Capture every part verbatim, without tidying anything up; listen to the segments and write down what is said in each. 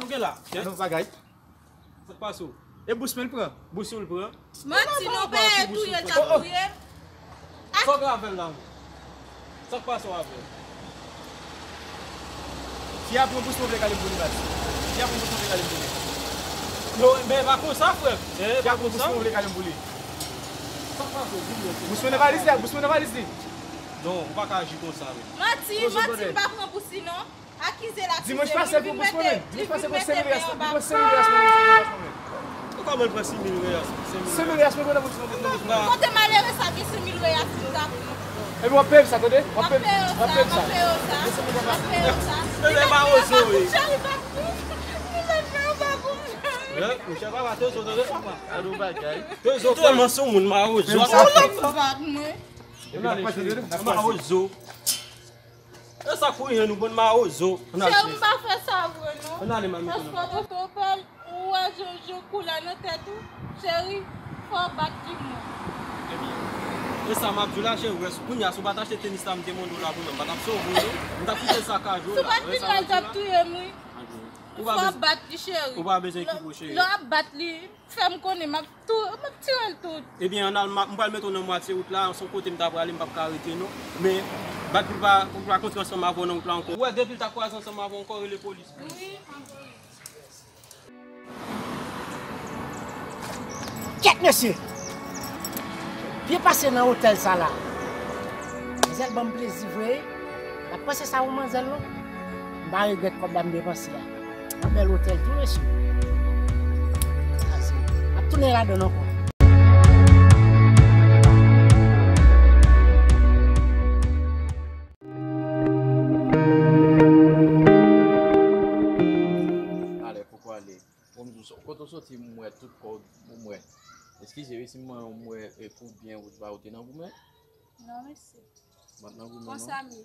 Ou gen la? Yon bagay. Sa k pase w? E bous mwen l pran. Bous ou l pran? Manti non, peye touye l t ap touye m. Sa w gen avè l la? Sa k pase w avè l? Fi a pran bous mwen vle kale m pou li baz. Fi a pran bous mwen vle kale m pou li. Non, men pa konsa, frè. Fi a pran bous mwen vle kale m pou li. Sa k pase w? Di m non. Bous mwen nan valiz li, bous mwen nan valiz li. Non, ou pa ka aji konsa, men. Manti, manti, m pa pran bous li non. Akize l, akize m. Dimanch pase l pran bous mwen menm. Dimanch pase l pran senk mil reyal, li pran senk mil reyal mwen menm. Ou kòman l pran senk mil reyal? Senk mil reyal mwen pran nan bous mwen. Kote malere sa gen senk mil reyal li ta pran? Epi w ap peye m sa, tande? W ap peye m sa. W ap peye m sa. W ap peye m sa. Tande mawozo, wi. Cheri, pa pou. Li pa pou, pa pou. Monchè, papa, te zo, tande, papa. Gade yon bagay. Te zo, tèlman sou moun, mawozo. Ou la bat mwen. Mawozo. E sa k pou rive nou bann mawozo. Cheri, m pa fè sa vre non. Paske w te fè l, ou wè jan, jan koulè nan tèt ou. Cheri, fò w bat li mwen. Ebyen, e sa m ap di w la, cheri, wè, kounye a, si w pa t achte tenis la m te mande w la pou mwen, m pa t ap sove w non. M t ap kite l sakaje w la. Si w pa t vin la, l t ap touye m, wi. Fò w bat li, cheri. Ou pa bezwen ekipe w, cheri. Lè w ap bat li, fè m konnen, m ap tou, m ap tire l tou. Ebyen, ann al, m pral mete w nan mwatye wout la, se yon kote m ta prale, m p ap ka rete non. Men, bat pou l pa, pou l pa kontre ansanm avè w nan wout la ankò. Ou wè, depi l ta kwaze ansanm avè w ankò, rele polis. Wi, m ap rele. Kèt mesye! Byen pase nan otèl sa la. Manzèl ban m plezi vre. M pa t panse sa pou manzèl non. M pa regrèt kòb la m depanse a. Yon bèl otèl tou, mesye. Sa se, m ap tounen ladann ankò. Ale, poko ale. Bon, m di w, kote w soti, m wè tout kò w, m wè. Eskize wi si m wè, m wè, e, pou byen ou pa ou te nan goumen? Non, mesye. Mwen nan goumen non. Konsa m ye.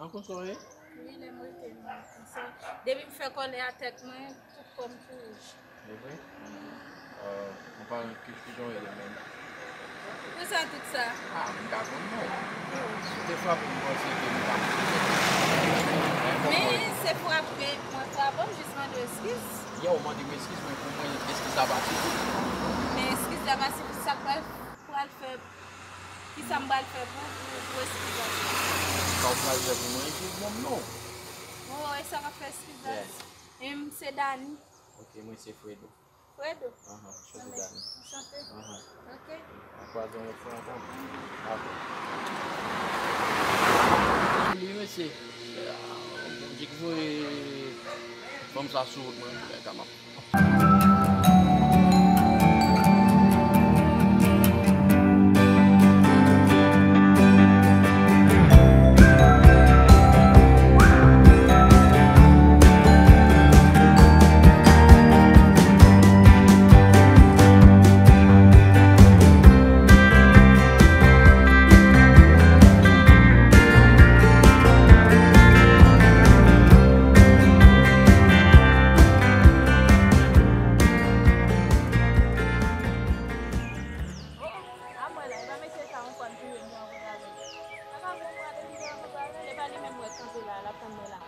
An, konsa w ye? Wi, lè m rete nan konsa. Depi m fè kòlè a tèt mwen, tout kò m tou wouj. E vre? An paran, ki, kijan w rele menm? Pou sa tout sa? A, m ka konn non. Si w te frape m, m panse ke m pa. Men se frape, mwen frape, m jis mande w eskiz. Yè, w mande m eskiz, men pou mwen, eskiz la pa sifi. Men eskiz la pa sifi, sa k pral, pral fè Kisa m pral fè pou, pou, pou eskiz la? Sa w pral fè pou mwen, eskiz ban m non. O, e sa k ap fè eskiz la? Yeah. E m se Dani. Ok, mwen se Fredo. Fredo? Ahan, chante Dani. Anchante. Ahan. Ok. N a kwaze yon lòt fwa ankò. Dakò. Li, mesye. Bondye ki voye fanm sa sou wout mwen, bagay sa m ap A mwen la, e pa mesye sa yon fwa l touye m, jan w konn avè l. Sa pa bon, mwen, depi lè mwen pral, e pa li menm mwen kanpe la, l ap tann mwen la.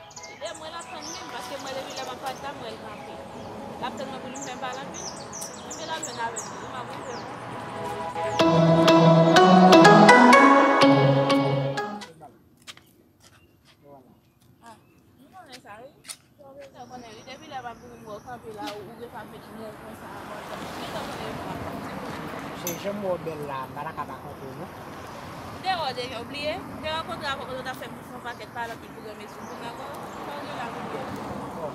Lè mwen l ap tann li, paske mwen depi lè m ap pati la, mwen l kanpe. L ap tann mwen pou li m fè m pale anpil. Mwen te la jwenn avè l, li m ap rive. Ah, m konnen sa wi. Sa w konnen wi, depi lè m ap vini m wè w kanpe la, ou, ou gen pa met mo konsa ankò. Ou gentan konnen yo pa konn. Mesye, jan m wè w bèl la, m pa ta ka pa kanpe w non. M te wè w deja, ou bliye? M te rankontre avè w kote w t ap fè m fè yon pakèt pale anpil pou granmesi w. Kounye a ankò, sa w gen la pou di? Bon.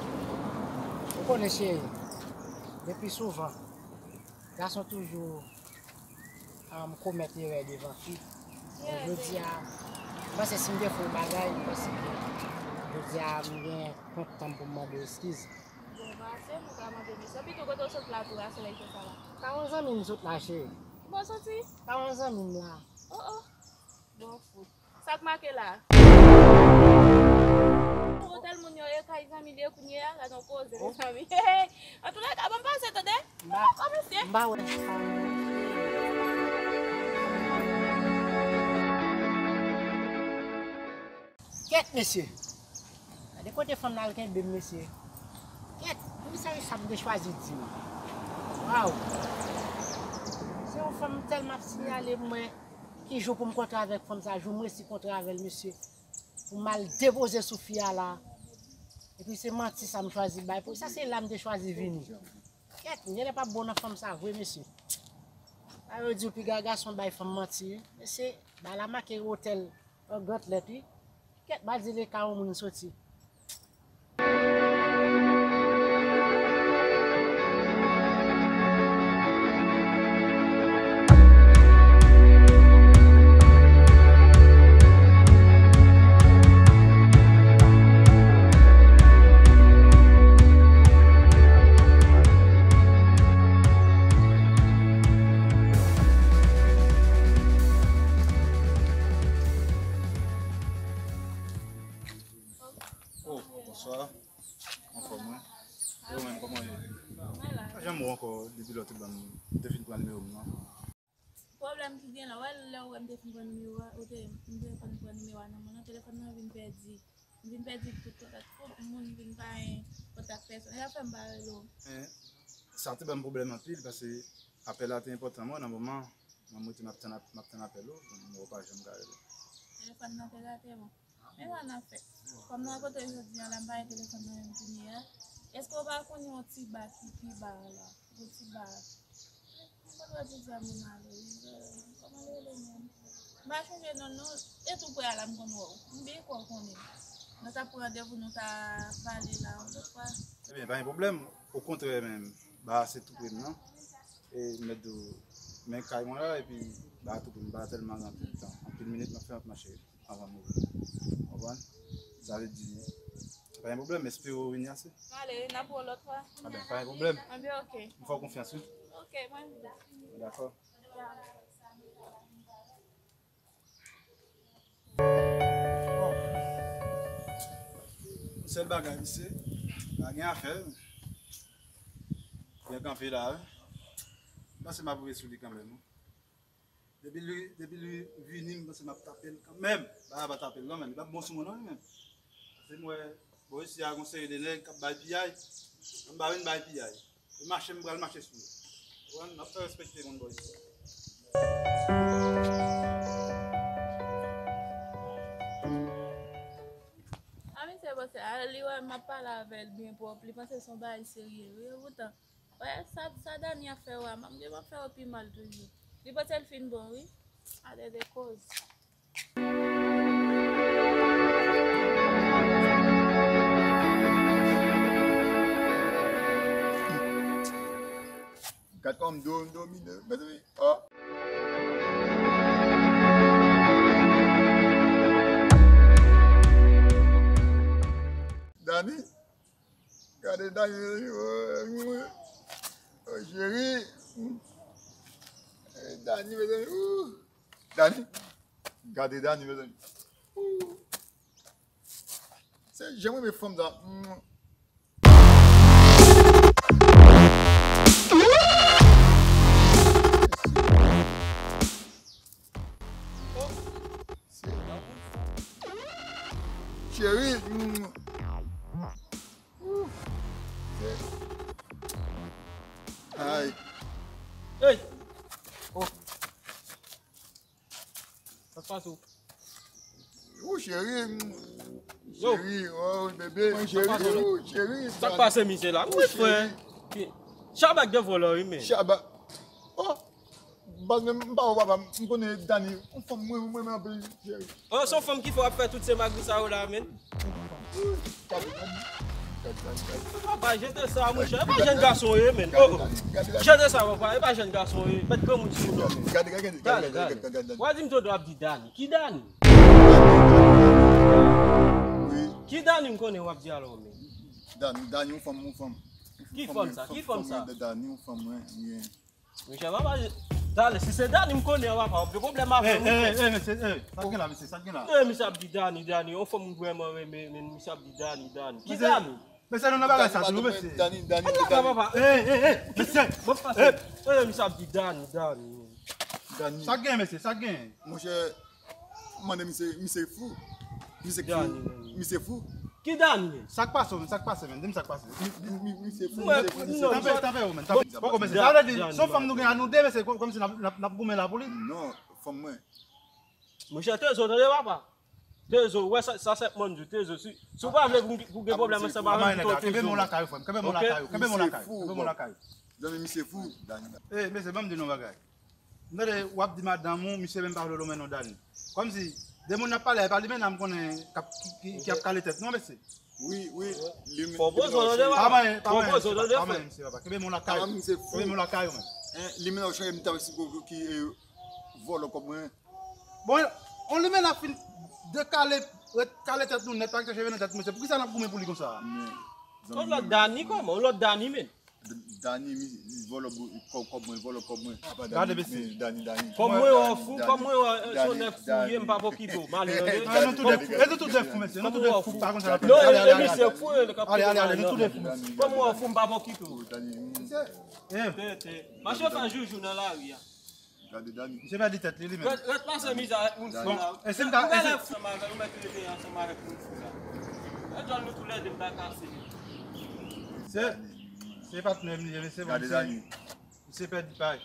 Ou konnen cheri, depi souvan, gason toujou um, komèt erè devan fi. Men jodi a, m panse si m te fè yon bagay, m panse ke jodi a m gen pran tan pou m mande w eskiz. Bon, pa se m ou ka mande mesye. Pito kote w sot la tou a solèy fè sa la? Pa yon zanmi m sot la, cheri. Bon, soti. Pa yon zanmi m la. Oh, oh. Bon, fout. Sa k make la? Otèl moun yo ye kay zanmi li ye kounye a, la nan koze, mezanmi. Antoulèka, ban m pase, tande. M pa, m pa wè. Kèt, mesye. Gade kote fanm nan al kenbe m, mesye. Kèt, Mesye, sa m te chwazi di w. Waw! Se yon fanm tèlman ap siyale mwen ki jou pou m kontre avèk fanm sa, jou m resi kontre avè l, mesye. Pou m al depoze sou fi a la. Epi se manti sa m chwazi bay pou sa, se la m te chwazi vini. Kèt, m genlè p ap bon nan fanm sa vre, mesye. Sa yo di w piga gason bay fanm manti, wi. Mesye, bay la make otèl an grant lèt, wi. Kèt, ba di l e ka yon moun soti. Oh, bonswa. Anfòm, wi. E ou menm, kòman w ye? Mwen la. Pa janm wè w ankò depi lè w te ban m, m te fin pran nimewo m nan. Pwoblèm ki gen la, w wè lè w wè m te fin pran nimewo a, ou te, m te konn pran nimewo a nan men w nan, telefòn nan vin pèdi. M vin pèdi tout kontak, tout moun vin pa gen kontak pèsonn. E sa fè m pa rele w. Men, sa te ban m pwoblèm anpil, paske apèl la te enpòtan mwen nan moman, mwen, mwen te m ap tann ap-, m ap tann apèl ou, m wè w pa janm ka rele. Telefòn nan te rate, bon. Men sa n ap fè. Kòm nou rankontre jodi a la, m pa gen telefòn nan menm kounye a. Èske w pa konn yon ti ba ki pi ba a la? Yon ti ba. M pa t wè jodi a moun ale wi. Kòman l rele menm? M pa chonje non l non. E tou prè a la m konn wè w. M byen kwè w konnen. Nou t ap pran randevou, nou ta pale la yon lòt fwa. Ebyen, pa gen pwoblèm. Okontrè menm, ba a se tou prè m nan. E m mèt di w, men kay mwen la, epi ba a tou prè m, ba a tèlman gen anpil tan. Anpil minit m ap fè m ap mache anvan m rive. Konprann? Sa vle di, pa gen pwoblèm, espere w vini ase. N ale, n ap wè w lòt fwa. A ben, pa gen pwoblèm. A ben, ok. M fè w konfyans, wi. Ok, mwen vini. Dakò. Bon. Sèl bagay, misye, pa gen afè. Byen kanpe la, wi. M panse m ap rive sou li kanmenm, wi. Depi li, depi li vini, m panse m ap tape l kanmenm. Bagay pa tape l non, men li p ap bon sou mwen non, li menm. Paske m wè bò isi a gon seri de nèg k ap bay piyay. Ann ba vin bay piyay. E mache m pral mache sou yo. Ou konprann? M ap fè respekte moun bò isi a. A misye panse, a li wè m ap pale avè l byen pwòp, li panse se yon bagay serye wi, poutan. Wè, sa, sa Dani ap fè w a, m gen m ap fè w pi mal toujou. Li panse l fin bon wi. A tèt e koz. Gad kòman m do-, m domine, mezanmi. Oh. Dani. Gade Dani, mezanmi. Oh, oh, cheri. Eh, Dani, mezanmi. Ouh. Dani. Gade Dani, mezanmi. Ouh. Se jan mwen renmen fanm sa. Mm. Cheri. Mm. Ouh. Ay. Hey. Oh. Sa k pase w? Ou cheri, m. Yo. Cheri, oh, bebe, cheri, ou cheri. Sa k pase misye la? Wi, frè. Chaba k gen vòlò, wi, men. Chaba. Oh. Baz, men m pa wè papa, m konnen Dani, yon fanm mwen, mwen, mwen anpil, cheri. Oh, se yon fanm ki fè w ap fè tout se magri sa yo la, men. Papa, jete sa, monchè. E pa jèn gason w ye, men. Oh, oh. Jete sa, papa. E pa jèn gason w ye. Mèt granmoun sou nou. Gade, gade, gade. Dale, dale. W a di m tonton ap di Dani. Ki Dani? Ki Dani m konnen w ap di alò, men? Dani, Dani, yon fanm, yon fanm. Ki fanm sa? Ki fanm sa? Dani, yon fanm, mwen, mwen. Monchè, papa, talè, si se Dani m konnen an, papa, w ap gen pwoblèm avè l, monchè. Eh, eh, eh, mesye, eh, sa k gen la, mesye, sa k gen la? Eh, misye ap di Dani, Dani, yon fanm m vrèman renmen, men misye ap di Dani, Dani. Ki Dani? Mesye, nou nan bagay sa tou, mesye. Dani, Dani, Dani. Papa, eh, eh, eh, mesye. Bon, pase. Eh, misye ap di Dani, Dani. Dani. Sa k gen, mesye, sa k gen? Monchè, mande misye, misye fou. Misye fou. Misye fou. Ki Dani menm? Sa k pase w menm? Sa k pase menm? Di m sa k pase. Mi- mi- mi- Misye fou, misye fou, misye fou. Tanpè, tanpè w menm, tanpè. Poko mesye. Sa vle di, se yon fanm nou gen a nou de, mesye, kòmsi n ap, n ap, n ap goumen la pou li. Non, fanm mwen. Monchè, Tezo, tande papa. Tezo, wè sa, sa sèp mwen di, Tezo, si, si w pa vle pou, pou gen pwoblèm ansanm avè m, kite w, Tezo. Kenbe men w lakay ou, frè m. Kenbe men w lakay ou. Kenbe men w lakay ou. Kenbe men w lakay ou. Zanmi, misye fou, Dani. Eh, mesye, ban m di nou yon bagay. M tande w ap di madanm ou, misye menm pa vle lonmen non Dani. Kòmsi, de moun n ap pale a, e pa li menm m konnen k ap, ki, ki, ki ap kale tèt, non, mesye? Wi, wi, li menm. Fò poze w tande papa. Pa manyen, pa manyen, misye, papa. Kenbe men w lakay ou. Kenbe men w lakay ou, menm. Li menm ap chanje m ta wè si ki, eh, vòlò kòb mwen. Bon, on li menm ap fin dekale, ret kale tèt nou nèt, pa kite cheve nan tèt mwen. Se poukisa n ap goumen pou li konsa? Yon lòt Dani, kòman? Yon lòt Dani, menm. Dani, mi- vòlò bou- kòb, kòb mwen, vòlò kòb mwen. Gade, mesye. Dani, Dani. Kòm mwen wè w fou, kòm mwen wè, eh, se yon nèg fou ye, m p ap okipe w. M ale, tande. Eh, nou tou de fou, mesye. Nou tou de fou, pa konn sa n ap fè. Non, ale, ale, ale, ale, nou tou de fou, mesye. Kòm mwen wè w fou, m p ap okipe w. Tete. Mache fè joujou nan lari a. Gade Dani. Misye pèdi tèt li, li menm. Ret, ret pase mizè avèk moun fou la. Bon, e si m ka, ou genlè fou ansanm avè l, ou mèt rete ansanm avèk moun fou la. E djòl nou toulède m ta kase li. Se, se patnè m li ye, mesye, bon, misye pèdi pay.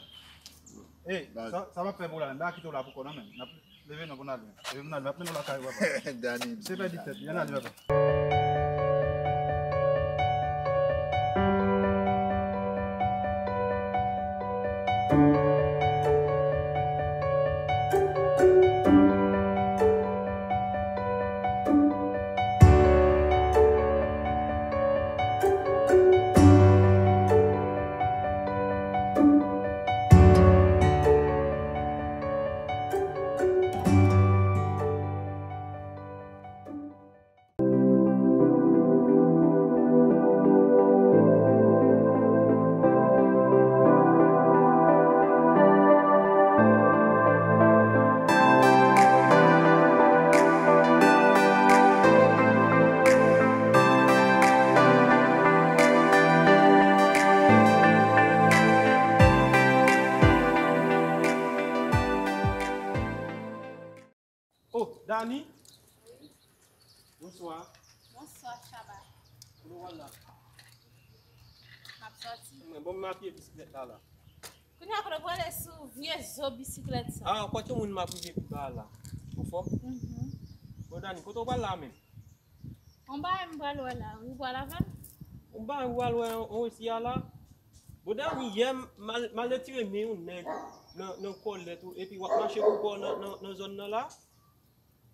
Ey, sa, sa m ap fè pou la, m pa kite w la pou kò non, menm. N ap leve non pou n ale. Leve pou n ale, m ap mennen w lakay ou, papa. Dani. Misye pèdi tèt li, ann ale, papa. Oh, Dani? Wi. Bonswa. Bonswa, Chaba. Kote w al la? M ap sòti. Mwen, bon, m apiye bisiklèt la, la. Kounye a, kote w prale sou vye zo bisiklèt sa? Ah, kòt yon moun m ap rive pi ba a la. Ou fò? Mhm. Bon, Dani, kote w pral la menm? Yon bagay m pral wè la, wi, ou pral avè m? Yon bagay m pral wè, yon, yon isi a la. Bon, dènye yè, m al, m al retire men yon nèg nan, nan kòlèt ou, epi w ap mache pou kò w nan, nan, nan zòn nan la?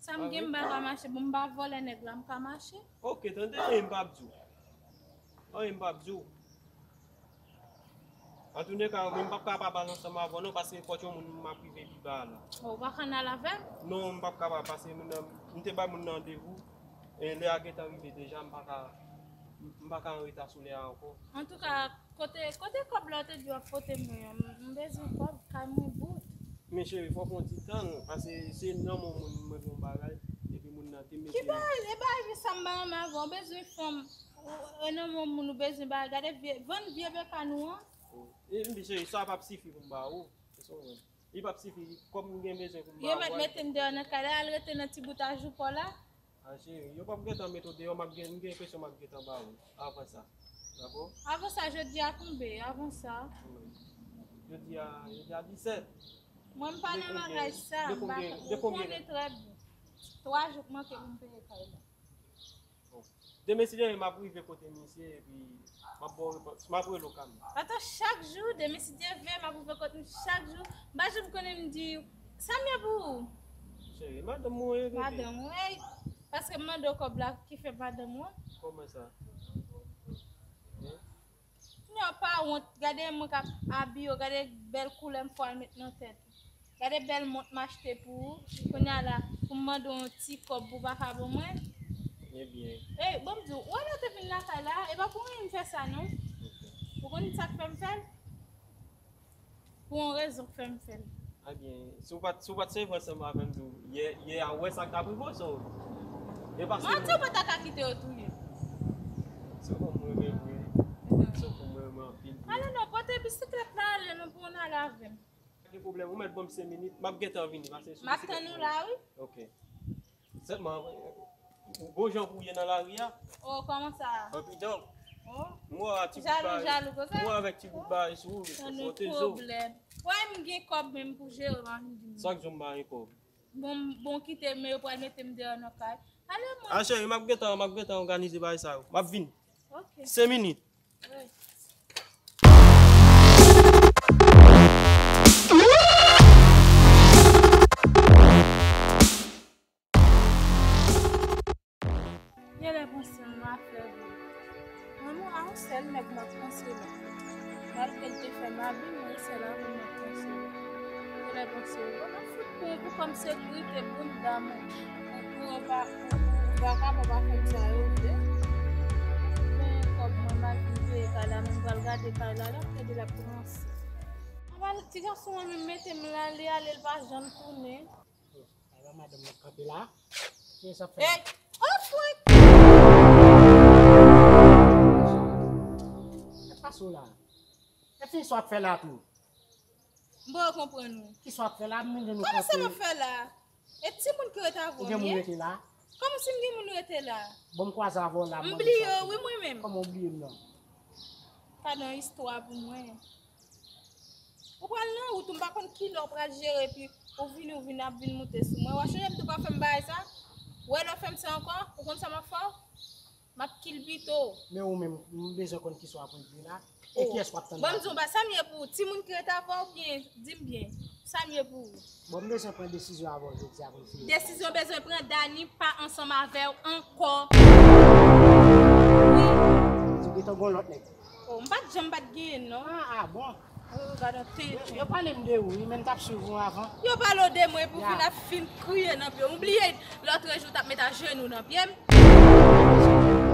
Sa m gen, m pa ka mache, bon, m pa vòlè nèg la, m ka mache? Ok, tande, anyen m p ap di w. Anyen m p ap di w. Antouleka, mwen, m p ap ka pa pale ansanm avè w non, paske kòt yon moun m ap rive pi ba a la. Bon, ou pa ka al avè m? Non, m p ap kapab, paske moun nan, m te bay moun nan randevou, e lè a gentan rive deja, m pa ka, m pa ka anreta sou lè a ankò. Antouka, kote, kote kòb la w te di w ap pote mwen an? M, m bezwen kòb, kay mwen bout. Men cheri, fòk w ti tann, paske se nan men w moun mwen gen yon bagay, epi moun nan te mete. Ki bagay? E bagay sa m pa renmen avè w, bezwen fanm. Ou, e nan men w moun ou bezwen bagay. Gade vye, vann vye bekàn ou an. E, men cheri, sa p ap sifi pou m ba ou. Ou konprann? Li p ap sifi, kòb m gen bezwen pou m ba ou. Yo mèt mete m deyò nan kay la, al rete nan ti bout a jou pa w la. Ah, cheri, yo p ap gentan mete w deyò, m ap gen, m gen enpresyon m ap gentan ba ou avan sa. Dakò? Avan sa, jodi a konbe, avan sa. Wi. Jodi a, jodi a disèt. Mwen, m pa nan bagay sa, m pa, ou konnen trè byen. Twa jou k manke pou m peye kay la. Bon. Demen, si Dye vle, m ap rive kote misye, epi m ap ba w repons, m ap rele w kanmenm. Atann, chak jou, demen, si Dye vle, m ap rive kote misye chak jou. M pa janm konnen m di, sa m ye pou ou? Cheri, madanm mwen, bebe. Madanm, wi. Paske m mande w kòb la, ki fè madanm mwen. Kòman sa? Hein? Kounya w pa wont, gade mwen k ap abiye w, gade bèl koulè m fè w al met nan tèt ou. Gade bèl mont m achte pou ou. Kounya la, pou m mande w yon ti kòb pou w pa ka ban mwen. Ebyen. Ey, bon m di w, ou wè lè w te vin lakay la, e pa pou anyen m fè sa non. Ok. Ou konn sa k fè m fè l? Pou yon rezon k fè m fè l. Ebyen, si w pa t, si w pa t seve ansanm avè m tou, yè, yè a, ou wè sa k t ap rive w, so. E paske. Manti, ou pa ta ka kite yo touye. Se fanm mwen renmen vre. Mhm. Se fanm mwen renmen anpil vre. Ale non, pote bisiklèt la ale non pou w ale avè m. Pa gen pwoblèm, ou mèt ban m senk minit, m ap gentan vini, paske sou bisiklèt mwen. M ap tann ou la, wi. Ok. Sèlman, Ou bon jan pou w ye nan lari a? Oh, kòman sa? Anpi donk. Oh. M wè a ti bout bagay. Jalou, jalou konsa? M wè avèk ti bout bagay sou ou, ou fòte zo. Pwoblèm. Wè, m gen kòb menm pou jere, m a vin di m. Sa k di w m pa gen kòb? Bon, bon, kite m, men yo pral mete m deyò nan kay. Ale, mwen. A, cheri, m ap gentan, m ap gentan òganize bagay sa yo. M ap vin. Ok. Senk minit. Wi. Genlè panse m afè vre. Mwen, mwen, a yon sèl nèg m ap panse la. Malgre l te fè m abi, mwen, se sèl avè l m ap panse la. Genlè panse, bon, m ap fout pran pou kòm sekirite bounda mwen. Pou yo pa, pou, pou vakabon pa fè m sa yo vle. Men kòb mwen, m al vin peye kay la, mwen pral gade kay la, l ap tande l ap ranse. Anba ti gason an menm mete m la, li ale, l pa janm tounen. Ala madanm nan kanpe la. Kiyès ap fè la? Ey! Oh, fwek! Sa k pase w la? E fi sa w ap fè la tou? M pa konprann ou. Kisa w ap fè la? M vin jwenn ou kanpe. Kòman sa m ap fè la? E timoun ki rete avè w m ye? Ou gen moun rete la? Kòman si m gen moun rete la? Bon, m kwaze avè w la, m bliye w wi mwen menm. Kòman w bliye m nan? Pa nan istwa pou mwen. Ou pral nan wout ou, m pa konn kilè w pral jere, epi ou vini, ou vin ap vin moute sou mwen. W a chonje m tou pa fè m bagay sa? Ou wè lè w fè m sa ankò, ou konn sa m ap fè w? M ap kilbite w. Men ou menm, m bezwen konn kisa w ap regle la. E kiyès w ap tann la? Bon, m di w, sa m ye pou ou? Timoun ki rete avè w byen, di m byen. Sa m ye pou ou? Bon, m bezwen pran desizyon avè w jodi a pou n fini. Desizyon bezwen pran, Dani pa ansanm avè w ankò. Wi. Di w gentan gon lòt nèg. Oh, m pa t janm pa t genyen, non. Ah, ah, bon. Oh, gad yon tenten. Yo, yo pale m de ou, wi, men m t ap swiv ou avan. Yo pale w de mwen pou vin ap fin kriye nan pye w. Ou bliye lòtrejou w t ap met ajenou nan pye m?